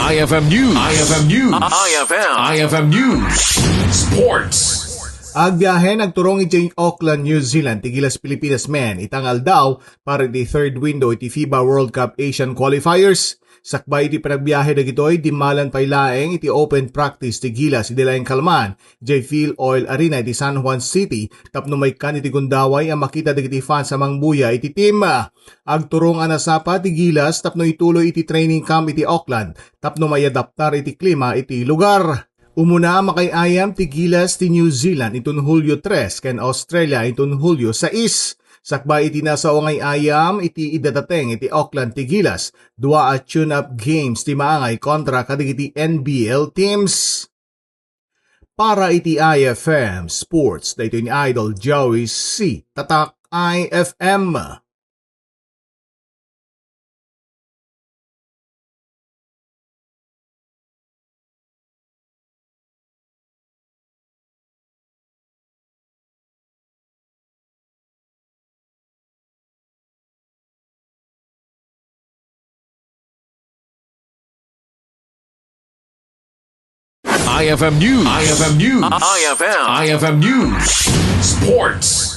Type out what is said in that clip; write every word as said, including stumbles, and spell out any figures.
I F M News. I F M News. I F M. I F M News. Sports. Agbiahe, nagturong idiay Auckland, New Zealand, ti Gilas Pilipinas Men ita nga aldaw para iti third window iti fiba World Cup Asian Qualifiers. Sakbay iti panagbiahe dagitoy, dimmalan pay laeng iti open practice ti Gilas idi laeng kalman idiay Phil Oil Arena iti San Juan City tapno maikkan iti gundaway a makita dagiti fans a mangbuya iti team. Agturong a nasapa ti Gilas tapno ituloy iti training camp iti Auckland tapno maiadaptar iti klima iti lugar. Umuna a makaay-ayam ti Gilas ti New Zealand inton Hulyo tres ken Australia inton Hulyo sais. Sakbay iti nasao nga ay-ayam iti idadateng iti Auckland ti Gilas, dua a tune-up games ti maangay kontra kadagiti N B L teams. Para iti I F M Sports, daytoy ni Idol Joey C. Tatak I F M. I F M News. I F M News. I F M. I F M News. Sports.